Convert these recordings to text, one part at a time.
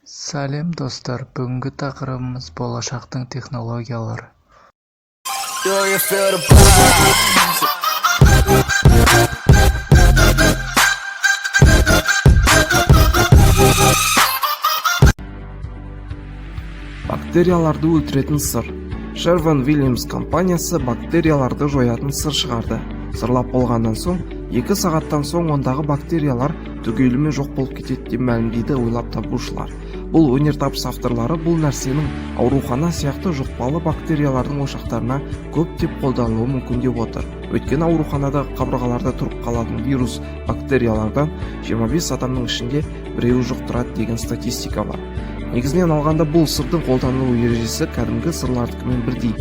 Сәлем, достар! Бүгінгі тақырыбымыз: болашақтың технологиялары. Do you feel the vibes? Бактерияларды өлтіретін сыр. Sherwin Williams компаниясы бактерияларды жоятын сыр шығарды. Сырлап болғаннан соң, 2 сағаттан соң ондағы бактериялар түгелімен жоқ болып кетеді деп мәлімдейді ойлап табушылар. Бұл өнертабыс авторлары бұл нәрсенің аурухана сияқты жұқпалы бактериялардың ошақтарына көптеп қолданылуы мүмкін деп отыр. Өйткені ауруханадағы қабырғаларда тұрып қалатын вирус бактериялардан 25 адамның ішінде біреуі жұқтырады деген статистика бар. Негізінен алғанда, бұл сырдың қолданылу ережесі кәдімгі сырлардікімен бірдей.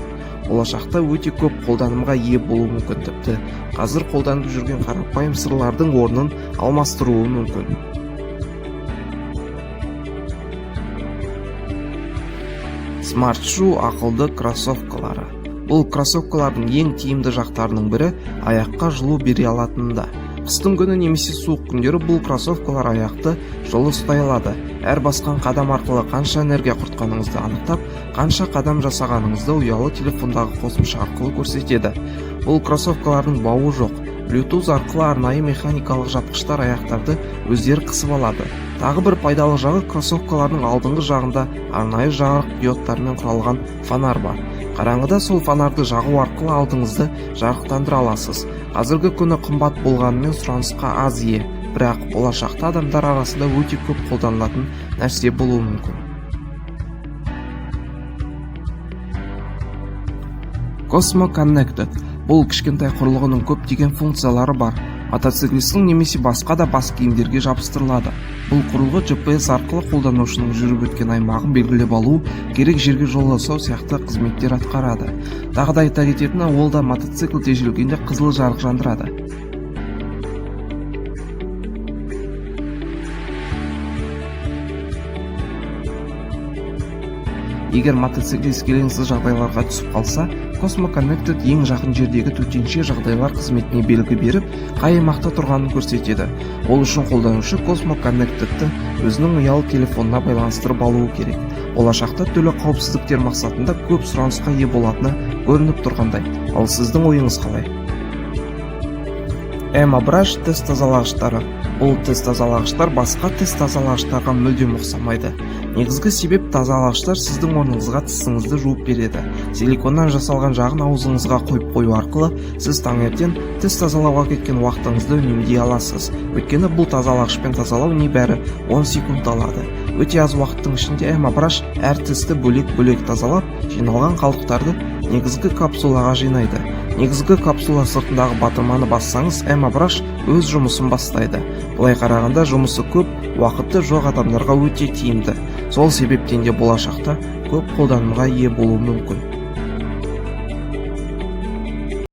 Болашақта өте көп қолданымға ие болуы мүмкін, тіпті қазір қолданып жүрген қарапайым сырлардың орнын алмастыруы мүмкін. Smart Shoe ақылды кроссовкалары. Бұл кроссовкалардың ең тиімді жақтарының бірі – аяққа жылу бере алатынында. Қыстың күні немесе суық күндері бұл кроссовкалар аяқты жылы ұстай алады. Әр басқан қадам арқылы қанша энергия құртқаныңызды анықтап, қанша қадам жасағаныңызды ұялы телефондағы қосымша арқылы көрсетеді. Бұл кроссовкалардың бауы жоқ. Bluetooth арқылы арнайы механикалық жапқыштар аяқтарды өздері қысып алады. Тағы бір пайдалы жағы – кроссовкалардың алдыңғы жағында арнайы жарық диодтармен құралған фонарь бар. Қараңғыда сол фонарды жағу арқылы алдыңызды жарықтандыра аласыз. Қазіргі күні қымбат болғанымен, сұранысқа аз ие, бірақ болашақта адамдар арасында өте көп қолданылатын нәрсе болуы мүмкін. Cosmo Connected. Бұл кішкентай құрылғының көптеген функциялары бар. Мотоциклистің немесе басқа да бас киімдерге жабыстырылады. Бұл құрылғы GPS арқылы қолданушының жүріп өткен аймағын белгілеп алу, керек жерге жол жасау сияқты қызметтер атқарады. Тағы да айта кететіні, ол да мотоцикл тежелгенде қызыл жарық жандырады. Егер мотоциклист келеңсіз жағдайларға түсіп қалса, Cosmo Connected ең жақын жердегі төтенше жағдайлар қызметіне белгі беріп, қай аймақта тұрғанын көрсетеді. Ол үшін қолданушы Cosmo Connectedті өзінің ұялы телефонына байланыстырып алуы керек. Болашақта түрлі қауіпсіздіктер мақсатында көп сұранысқа ие болатыны көрініп тұрғандай. Ал сіздің ойыңыз қалай? Эма Brush тіс тазалағыштары. Бұл тіс тазалағыштар басқа тіс тазалағыштарға мүлдем ұқсамайды. Негізгі себеп – тазалағыштар сіздің орныңызға тісіңізді жуып береді. Силиконнан жасалған жағын аузыңызға қойып қою арқылы сіз таңертең тіс тазалауға кеткен уақытыңызды үнемдей аласыз. Өйткені бұл тазалағышпен тазалау небәрі 10 секунд алады. Өте аз уақыттың ішінде Эма Brush әр тісті бөлек-бөлек тазалап, жиналған қалдықтарды негізгі капсулаға жинайды. Негізгі капсула сыртындағы батырманы бассаңыз, Эма Brush өз жұмысын бастайды. Былай қарағанда, жұмысы көп, уақыты жоқ адамдарға өте тиімді. Сол себептен де болашақта көп қолданымға ие болуы мүмкін.